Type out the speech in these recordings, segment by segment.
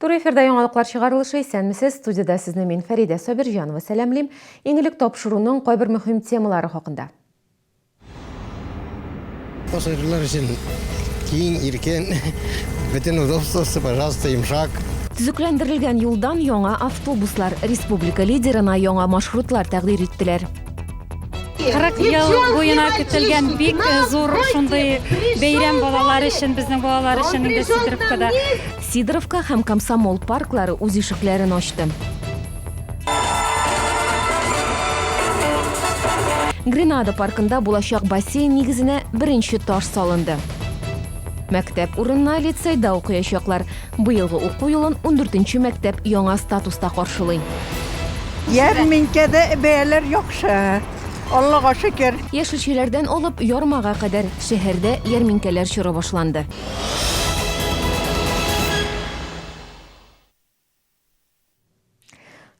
Туры эфирда яңалыклар чыгарылышы. Исәнмесез. Студиядә сезне мин Фәридә Сабирҗанова сәламлим. Иң элек тапшыруның кайбер мөһим темалары хакында. Пассажирлар өчен киң, иркен, бөтен удобствосы, пожалуйста, йомшак. Төзекләндерелгән юлдан яңа автобуслар. Республика лидерына яңа маршрутлар тәкъдир иттеләр. 40 ел буена көтелгән бик зур шундый бәйрәм балалар өчен, безнең балалар өчен инде Сидоровкада. Сидоровка һәм Комсомол парклары үз ишекләрен ачты. Гренада паркында булачак бассейн нигезенә беренче таш салынды. Мәктәп урынына лицейда укыячаклар. Быелгы уку елын 14 мәктәп яңа статуста каршылый. Ярминкәдә бәяләр яхшы. Аллага шөкер. Яшелчәләрдән алып ярмага кадәр шәһәрдә ярминкәләр чоры башланды.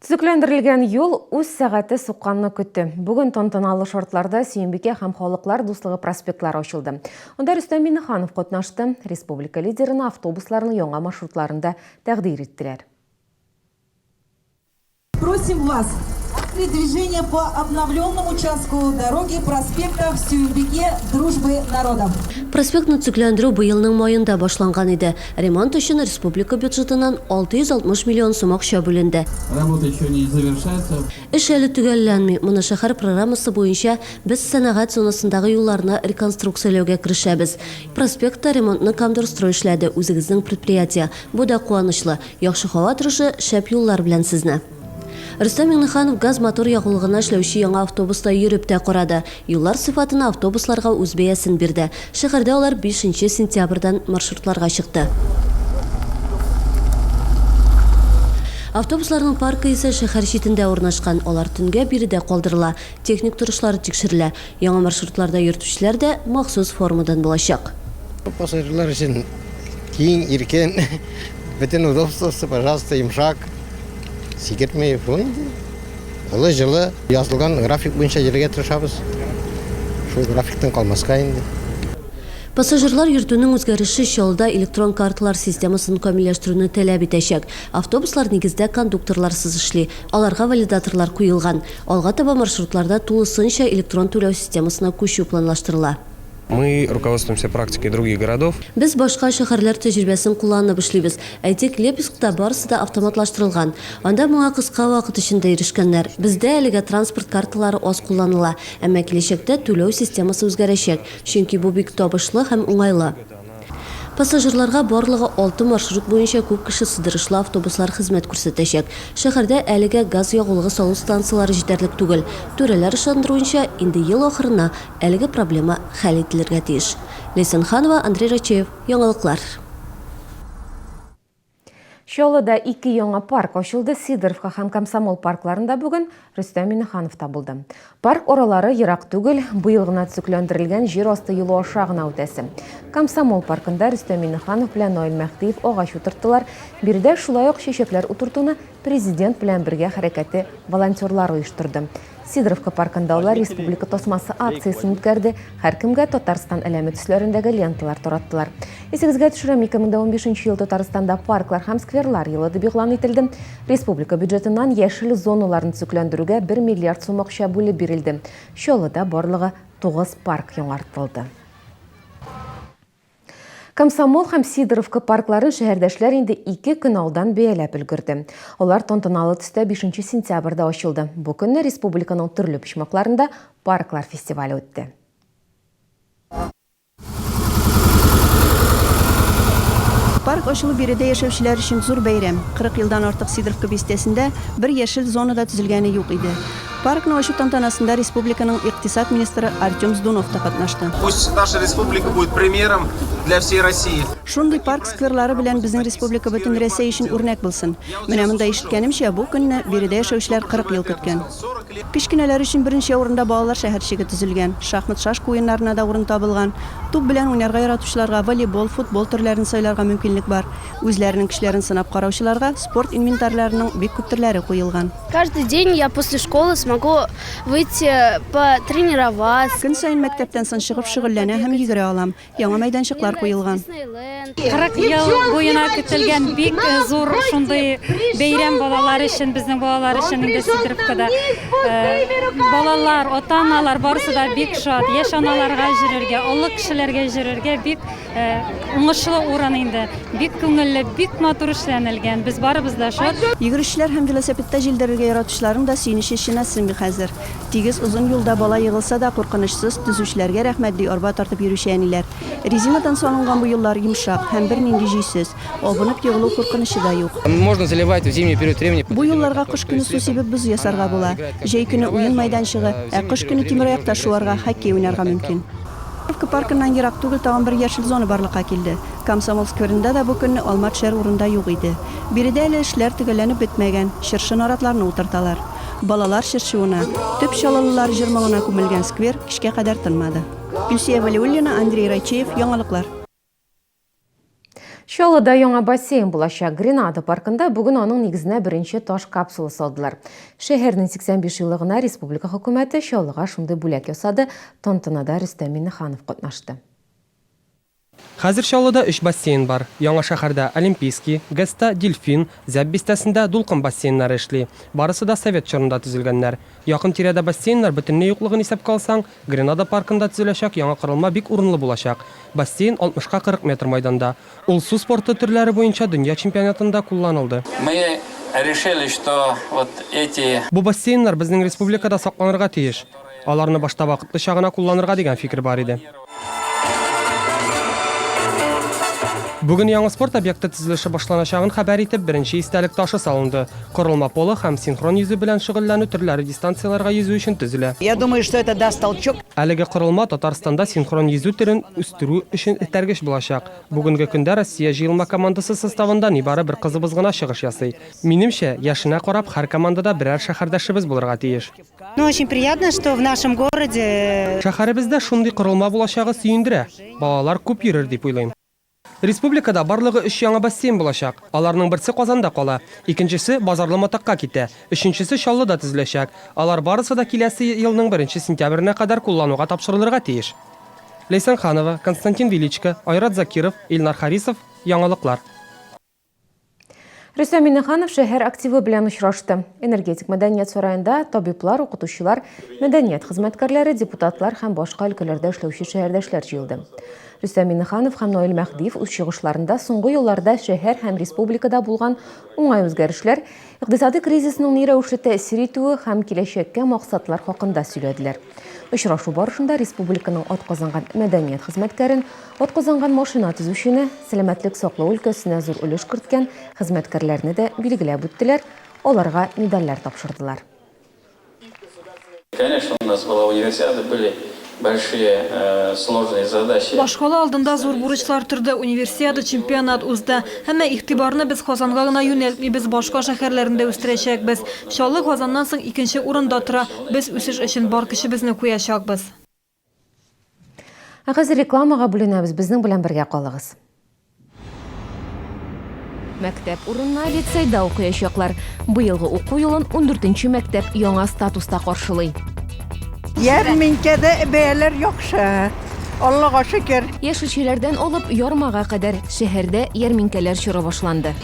Төзекләндерелгән юл үз сәгате сукканны көтте. Бүген тантаналы шартларда Сөембикә һәм Халыклар дуслыгы проспектлары ачылды. Анда Рөстәм Миңнеханов катнашты. Республика лидерына автобусларның яңа маршрутларын да тәкъдир иттеләр. Просим вас открыть движение по обновленному участку дороги проспекта в Сююмбике Дружбы народов. Проспектны төзекләндерү быелның маенда башланган иде. Ремонт өчен республика бюджетыннан 660 миллион сум акча бүленде. Работа еще не завершается. Эш әле төгәлләнми. Моны шәһәр программасы буенча без сәнәгать зонасындагы юлларны реконструкцияләүгә керешәбез. Проспектта ремонтны Камдорстрой эшләде, үзегезнең предприятие. Бу да куанычлы. Яхшы һава торышы, шәп юллар белән сезне. Рөстәм Миңнеханов газ-мотор ягулыгына эшләүче яңа автобуста йөреп тә карады. Юллар сыйфатына автобусларга үз бәясен бирде. Шәһәрдә алар бишенче сентябрьдән маршрутларга чыкты. Автобусларның паркы исә шәһәр читендә урнашкан. Алар төнгә биредә калдырыла, техник торышлары тикшерелә. Яңа маршрутларда йөртүчеләр дә махсус формадан булачак. Пассажирлар өчен киң, иркен, бөтен удобствосы, пожалуйста, йомшак. Сикертми, шул инде. Олы җылы язылган график буенча йөрергә тырышабыз. Шул графиктан калмаска инде. Пассажирлар йөртүнең үзгәреше Чаллыда электрон карталар системасын камилләштерүне таләп итәчәк. Автобуслар нигездә кондукторларсыз эшли, аларга валидаторлар куелган. Алга таба маршрутларда тулысынча электрон түләү системасына күчү планлаштырыла. Мы руководствуемся практикой других городов. Без башка шәһәрләр тәҗрибәсен кулланып эшлибез. Әйтик, Лепескта барысы да автоматлаштырылган. Анда моңа кыска вакыт эчендә ирешкәннәр. Бездә әлегә транспорт карталары аз кулланыла. Әмма киләчәктә түләү системасы үзгәрәчәк, чөнки бу бик табышлы һәм уңайлы. Пассажирларга барлыгы алты маршрут буенча күп кеше сыдырышлы автобуслар хезмәт күрсәтәчәк. Шәһәрдә әлегә газ ягулыгы салу станцияләре җитәрлек түгел. Түрәләр ышандыруынча, инде ел ахырына Әлеге проблема хәл ителергә тиеш. Ләйсән Ханова, Андрей Рачеев, Яңалыклар. Чаллыда ике яңа парк ачылды. Сидоровка һәм Комсомол паркларында бүген Рөстәм Миңнеханов та булды. Парк аралары ерак түгел, быел гына төзекләндерелгән җир асты юлы аша гына үтәсе. Комсомол паркында Рөстәм Миңнеханов белән Наил Мәһдиев агач утырттылар. Биредә шулай ук чәчәкләр утыртуны Президент белән бергә хәрәкәте волонтерлары оештырды. Сидоровка паркында алар Республика тасмасы акциясен үткәрде, һәркемгә Татарстан әләме төсләрендәге ленталар тараттылар. Исегезгә төшерәм, 2015 ел Татарстанда парклар һәм скверлар елы дип игълан ителде. Республика бюджетыннан яшел зоналарны төзекләндерүгә 1 миллиард сум акча бүлеп бирелде. Чаллыда барлыгы 9 парк яңартылды. Комсомол һәм Сидоровка паркларын шәһәрдәшләр инде ике көн алдан бәяләп өлгерде. Алар тантаналы төстә 5 сентябрьдә ачылды. Бу көнне республиканың төрле почмакларында парклар фестивале үтте. Парк ачылу биредә яшәүчеләр өчен зур бәйрәм. 40 елдан артык Сидоровка бистәсендә бер яшел зона да төзелгәне юк иде. Паркны ачу тантанасында республиканың икътисад министры Артем Здунов та катнашты. Пусть наша республика будет примером для всей России. Шундый парк-скверлары белән безнең республика бөтен Рәсәй өчен үрнәк булсын. Менә монда ишеткәнемчә, бу көнне биредә яшәүчеләр 40 ел көткән. Кечкенәләр өчен берничә урында балалар шәһәрчеге төзелгән. Шахмат-шашка уеннарына да урын табылган. Туп белән уйнарга яратучыларга волейбол, футбол төрләрен сайларга мөмкинлек бар. Үзләренең көчләрен сынап караучыларга спорт инвентарьларының бик күп төрләре куелган. Каждый день я после школы смогу выйти потренироваться. Көн саен мәктәптән соң чыгып шөгыльләнә һәм йөгерә алам. Яңа мәйданчыклар куелган. 40 ел буена көтелгән бик зур шундый бәйрәм балалар өчен, безнең балалар өчен инде Сидоровкада. Балалар, ата-аналар барысы да бик шат. Яшь аналарга йөрергә, олы кешеләргә йөрергә бик уңышлы урын инде. Бик күңелле, бик матур эшләнелгән. Без барыбыз да шат. Йөгерешчеләр һәм велосипедта җилдерергә яратучыларның да сөенече эченә сыймый хәзер. Тигез озын юлда бала егылса да куркынычсыз, төзүчеләргә рәхмәт, ди арба тартып йөрүче әниләр. Резинадан салынган бу юллар йомшак һәм бернинди җөйсез, абынып егылу куркынычы да юк. Можно заливать в зимний период времени. Бу юлларга кыш көне су сибеп боз ясарга була. Җәй көне уен мәйданчыгы, ә кыш көне тимераякта шуарга, хоккей уйнарга мөмкин. Садовка паркыннан ерак түгел тагын бер яшел зона барлыкка килде. Комсомол скверында да бу көнне алма төшәр урын да юк иде. Биредә әле эшләр төгәлләнеп бетмәгән, чыршы-наратларны утырталар. Балалар чыр-чуына, төп чаллылылар җыр-моңына күмелгән сквер кичкә кадәр тынмады. Илсөя Вәлиуллина, Андрей Райчеев, Яңалыклар. Чаллыда яңа бассейн булачак. Гренада паркында бүген аның нигезенә беренче таш капсула салдылар. Шәһәрнең 85 еллыгына республика хөкүмәте Чаллыга шундый бүләк ясады, тантанада Рөстәм Миңнеханов катнашты. Хәзер Чаллыда өч бассейн бар. Яңа шәһәрдә, Олимпийский, ГЭСта, Дельфин, Зәб бистәсендә Дулкын бассейннары эшли. Барысы да совет чорында төзелгәннәр. Якын-тирәдә бассейннар бөтенләй юклыгын исәпкә алсаң, Гренада паркында төзеләчәк яңа корылма бик урынлы булачак. Бассейн алтмышка 40 метр майданда. Ул су спорты төрләре буенча дөнья чемпионатында кулланылды. Мы решили, что вот эти. Бу бассейннар безнең республикада сакланырга тиеш. Аларны башта вакытлыча гына кулланырга дигән фикер бар иде. Бүген яңа спорт объекты төзелеше башланачагын хәбәр итеп, беренче истәлек ташы салынды. Корылма поло һәм синхрон йөзү белән шөгыльләнү төрләре дистанцияләргә йөзү өчен төзелә. Я думаю, что это даст толчок. Әлеге корылма Татарстанда синхрон йөзү төрен үстерү өчен этәргеч булачак. Бүгенге көндә Россия җыелма командасы составында нибары бер кызыбыз гына чыгыш ясый. Минемчә, яшенә карап, һәр командада берәр шәһәрдәшебез булырга тиеш. Ну, очень приятно, что в нашем городе... Шәһәребездә шундый корылма булачагы сөендерә. Балалар күп йөрер дип уйлыйм. Республикада барлыгы өч яңа бассейн булачак. Аларның берсе Казанда кала, икенчесе Базарлы Матакка китә, өченчесе Чаллыда төзеләчәк. Алар барысы да киләсе елның беренче сентябренә кадәр куллануга тапшырылырга тиеш. Ләйсән Ханова, Константин Величко, Айрат Закиров, Илнар Харисов, Яңалыклар. Рөстәм Миңнеханов шәһәр активы белән очрашты. Энергетик мәдәният сараенда табиблар, укытучылар, мәдәният хезмәткәрләре, депутатлар һәм башка өлкәләрдә эшләүче шәһәрдәшләр җыелды. Рөстәм Миңнеханов һәм Наил Мәһдиев үз чыгышларында соңгы елларда шәһәр һәм республикада булган уңай үзгәрешләр, икътисадый кризисның ни рәвешле тәэсир итүе һәм киләчәккә максатлар хакында сөйләделәр. Очрашу барышында республиканың атказанган мәдәният хезмәткәрен, атказанган машина төзүчене, сәламәтлек саклау өлкәсенә зур өлеш керткән хезмәткәрләрне дә билгеләп үттеләр, аларга медальләр тапшырдылар. Конечно, у нас была универсиада, были большие сложные задачи. Башкала алдында зур бурычлар торды, Универсиада, чемпионат узды. Әмма игътибарны без Казанга гына юнәлтмибез, башка шәһәрләрне дә үстерәчәкбез. Чаллы Казаннан соң икенче урында тора. Без үсеш өчен бар көчебезне куячакбыз. Ә хәзер рекламага бүленәбез, безнең белән бергә калыгыз. Мәктәп урынына лицейда укыячаклар. Быелгы уку елын ундүртенче мәктәп яңа статуста каршылый. Ярминкәдә бәяләр яхшы, Аллага шөкер. Яшелчәләрдән алып ярмага кадәр шәһәрдә ярминкәләр чоры башланды.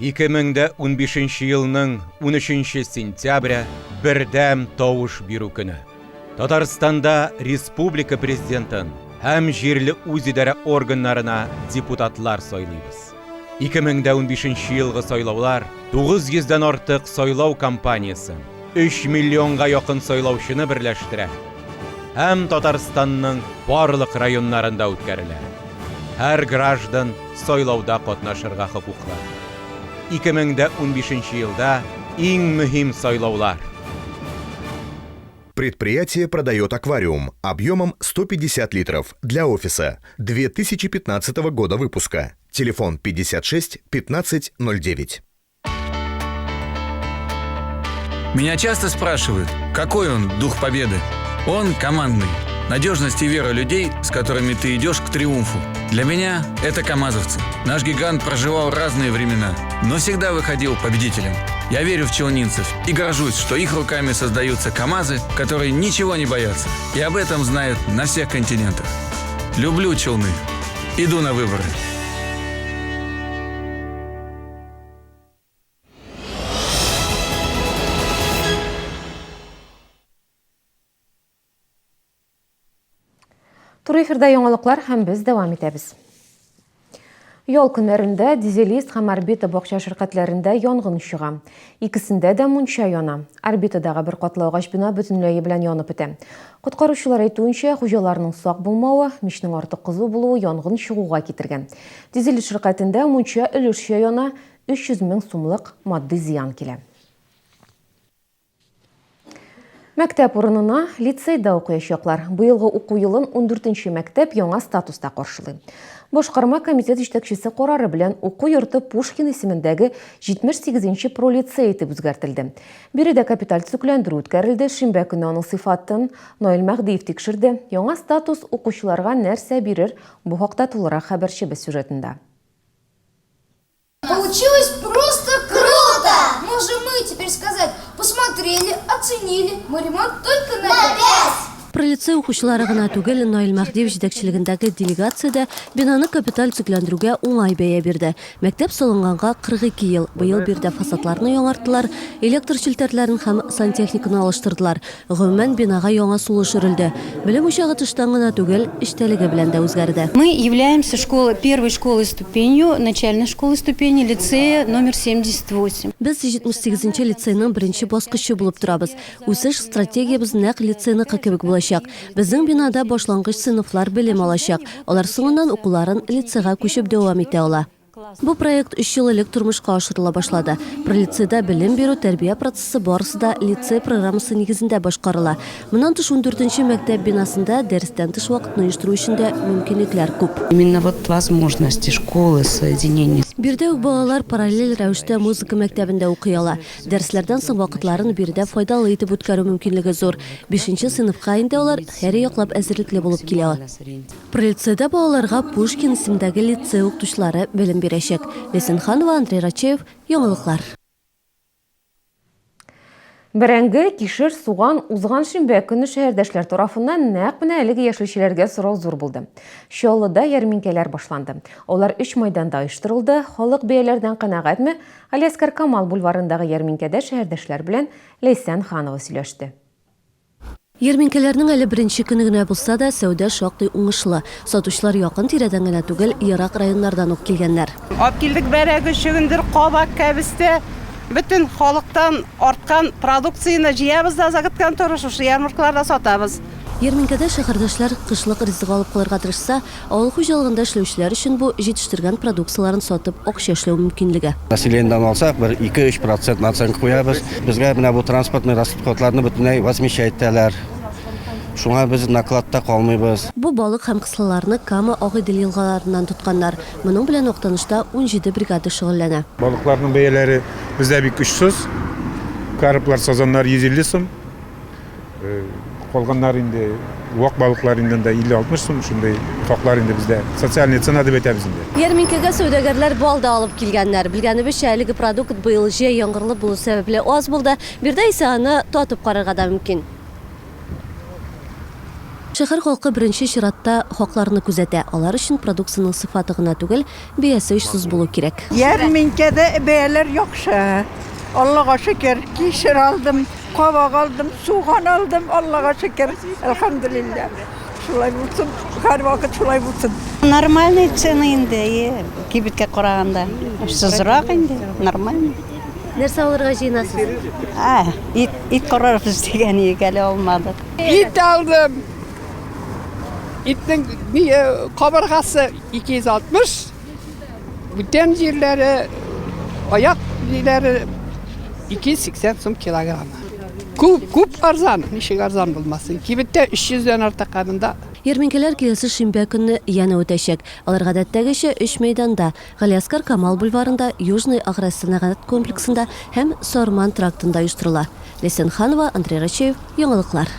2015 елның 13 сентябре бердәм тавыш бирү көне. Татарстанда республика президентын, һәм җирле үзидарә органнарына депутатлар сайлыйбыз. 2015 елгы сайлаулар 900 дән артык сайлау кампаниясен, 3 миллионга якын сайлаучыны берләштерә һәм Татарстанның барлык районнарында үткәрелә. Һәр граждан сайлауда катнашырга хокуклы. 2015 елда иң мөһим сайлаулар. Предприятие продает аквариум объемом 150 литров для офиса 2015 года выпуска. Телефон 56 15 09. Меня часто спрашивают, какой он дух победы. Он командный. Надежность и вера людей, с которыми ты идешь к триумфу. Для меня это камазовцы. Наш гигант проживал разные времена, но всегда выходил победителем. Я верю в челнинцев и горжусь, что их руками создаются КАМАЗы, которые ничего не боятся. И об этом знают на всех континентах. Люблю Челны. Иду на выборы. Туры эфирда яңалыклар һәм без дәвам итәбез. Ял көннәрендә Дизелист һәм Орбита бакча ширкәтләрендә янгын чыга. Икесендә дә мунча яна. Орбитадагы бер катлы агач бина бөтенләе белән янып бетә. Коткаручылар әйтүенчә, хуҗаларның сак булмавы, мичнең артык кызу булуы янгын чыгуга китергән. Дизелист ширкәтендә мунча өлешчә яна, 300 мең сумлык матди зыян килә. Мәктәп урынына лицейда укыячаклар. Быелгы уку елын ундүртенче мәктәп яңа статуста каршылый. Башкарма комитет җитәкчесе карары белән уку йорты Пушкин исемендәге 78 нче пролицей итеп үзгәртелде. Биредә капиталь төзекләндерү үткәрелде, шимбә көне аның сыйфатын Наил Мәһдиев тикшерде. Яңа статус укучыларга нәрсә бирер, бу хакта тулырак хәбәрчебез сюжетында. Получилось просто круто! Можем мы теперь сказать, посмотрели, оценили, мы ремонт только на 5! Пролицей укучылары гына түгел, Наил Мәһдиев җитәкчелегендәге делегация дә бинаны капиталь төзекләндерүгә уңай бәя бирде. Мәктәп салынганга 42 ел. Быел биредә фасадларны яңарттылар, электр челтәрләрен һәм сантехниканы алыштырдылар. Гомумән, бинага яңа сулыш өрелде. Белем учагы тыштан гына түгел, эчтәлеге белән дә үзгәрде. Мы являемся школой, первой школой ступенью, начальной школой ступени лицея номер 78. Без 78 нче лицейның беренче баскычы булып торабыз. Үсеш стратегиябез нәкъ лицейныкы кебек булачак. Безнең бинада башлангыч сыйныфлар белем алачак, алар соңыннан укуларын лицейга күчеп дәвам итә ала. Бу проект өч ел элек тормышка ашырыла башлады. Пролицейда белем бирү, тәрбия процессы барысы да лицей программасы нигезендә башкарыла. Моннан тыш, ундүртенче мәктәп бинасында дәрестән тыш вакытны оештыру өчен дә мөмкинлекләр күп. Именно вот возможности школы соединения. Биредә үк балалар параллель рәвештә музыка мәктәбендә укый ала. Дәресләрдән соң вакытларын биредә файдалы итеп үткәрү мөмкинлеге зур. Бишенче сыйныфка инде алар һәрьяклап әзерлекле булып килә. Пролицейда балаларга Пушкин исемендәге лицей укытучылары белем бирәчәк. Ләйсән Ханова, Андрей Рачеев, Яңалыклар. Бәрәңге, кишер, суган узган шимбә көнне шәһәрдәшләр тарафыннан нәкъ менә әлеге яшелчәләргә сорау зур булды. Чаллыда ярминкәләр башланды. Алар өч майданда оештырылды. Халык бәяләрдән канәгатьме? Алиаскар Камал бульварындагы ярминкәдә шәһәрдәшләр белән Ләйсән Ханова сөйләште. Ярминкәләрнең әле беренче көне генә булса да, сәүдә шактый уңышлы. Сатучылар якын тирәдән генә түгел, ерак районнардан ук килгәннәр. Алып килдек бәрәңге, чөгендер, кабак, кәбестә. Бөтен халыктан арткан продукцияне җыябыз да заготконтора шушы ярмаркаларда сатабыз. Ярминкәдә шәһәрдәшләр кышлык ризык алып калырга тырышса, Авыл хуҗалыгында эшләүчеләр өчен бу, җитештергән продукцияләрен сатып акча эшләү мөмкинлеге. Населениедән алсак, бер ике-өч процент наценка куябыз. Безгә менә бу транспортный расходларны бөтенләй возмещать итәләр. Шуңа без накладта калмыйбыз. Бу балык һәм кыслаларны Кама, Агыйдел елгаларыннан тотканнар. Моның белән Актанышта 17 бригада шөгыльләнә. Балыкларның бәяләре бездә бик очсыз. Карплар, сазаннар 150 сум. Калганнар инде вак балыклар инде анда 50-60 сум шундый хаклар инде бездә. Социальная цена дип әйтәбез инде. Ярминкәгә сәүдәгәрләр бал да алып килгәннәр. Белгәнебезчә, әлеге продукт быел җәй яңгырлы булу сәбәпле аз булды. Биредә исә аны татып карарга да мөмкин. Шәһәр халкы беренче чиратта хакларны күзәтә. Алар өчен продукциянең сыйфаты гына түгел, бәясе очсыз булу кирәк. Ярминкәдә бәяләр яхшы. Аллага шөкер, кишер алдым. Кабак алдым, суган алдым, Аллага шөкер, әлхәмдүлилләһ. шулай булсын, һәрвакыт шулай булсын. Нормальный цены инде, әйе, кибеткә караганда. Очсызрак инде, нормальный. Нәрсә алырга җыенасыз? А, ит, ит карарбыз дигән идек, әле алмадык. Ит алдым. Итнең кабыргасы 260, бүтән җирләре, аяк җирләре 280 сум килограммы. Күп, күп арзан, ничек арзан булмасын. Кибеттә 300 дән артык, ә монда Ярминкәләр киләсе шимбә көнне янә үтәчәк. Алар гадәттәгечә өч мәйданда, Галиәсгар Камал бульварында, Южный агросәнәгать комплексында һәм Сарман трактында оештырыла. Ләйсән Ханова, Андрей Рачеев, Яңалыклар.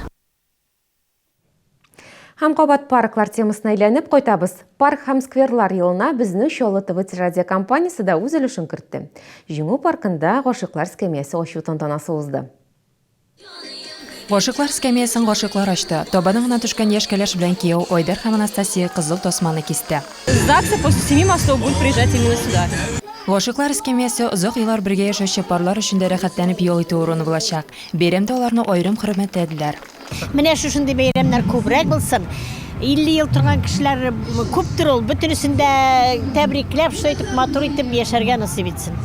Һәм кабат парклар темасына әйләнеп кайтабыз. Парк һәм скверлар елына безнең Чаллы ТВ телерадиокомпаниясе дә үз өлешен кертте. Җиңү паркында Гашыйклар эскәмиясе ачу тантанасы узды. Гашыйклар эскәмиясен гашыйклар ачты. Табаны гына төшкән яшь кәләш белән кияү Айдар һәм Анастасия кызыл тасманы кисте. ЗАГСа после семи мостов будет приезжать именно сюда. Гашыйклар эскәмиясе озак еллар бергә яшәүче парлар өчен дә рәхәтләнеп ял итү урыны булачак. Бәйрәмдә аларны аерым хөрмәтләделәр. Менә шушындый бәйрәмнәр күбрәк булсын. 50 ел торган кешеләр күптер ул. Бөтенесен дә тәбрикләп, шулай итеп матур итеп яшәргә насыйп итсен.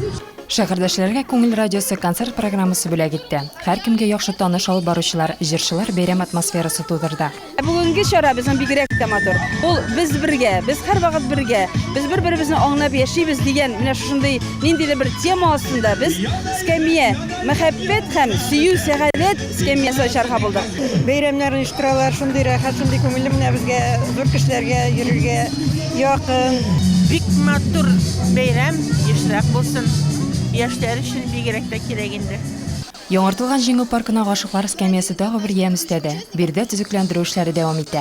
Шәһәрдәшләргә Күңел радиосы концерт программасы бүләк итте. Һәркемгә яхшы таныш алып баручылар, җырчылар бәйрәм атмосферасы тудырды. Ә бүгенге чара безнең бигрәк тә матур. Ул без бергә, без һәрвакыт бергә, без бер-беребезне аңлап яшибез дигән менә шушындый ниндидер бер тема астында без эскәмия, мәхәббәт һәм сөю, сәгадәт эскәмиясе ачарга булдык. Бәйрәмнәр оештыралар, шундый рәхәт, шундый күңелле менә безгә, зур кешеләргә йөрергә якын. Бик матур бәйрәм, ешрак булсын. Яшьләр өчен бигрәк тә кирәк инде. Яңартылган Җиңү паркына гашыйклар эскәмиясе тагы бер ямь өстәде. Биредә төзекләндерү эшләре дәвам итә.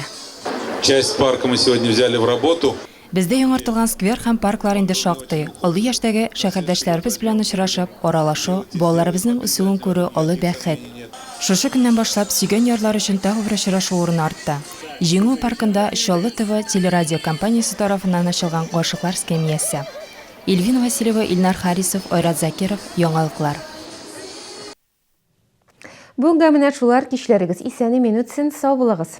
Часть парка мы сегодня взяли в работу. Бездә яңартылган сквер һәм парклар инде шактый. Олы яшьтәге шәһәрдәшләребез белән очрашып, аралашу, балаларыбызның үсүен күрү олы бәхет. Шушы көннән башлап сөйгән ярлар өчен тагы бер очрашу урыны артты. Җиңү паркында Чаллы ТВ телерадиокомпаниясе тарафыннан ачылган гашыйклар эскәмиясе. Ильвина Васильева, Илнар Харисов, Айрат Закиров, Яңалыклар. Бүгенгә менә шулар, кичләрегез исән-имин үтсен, сау булыгыз!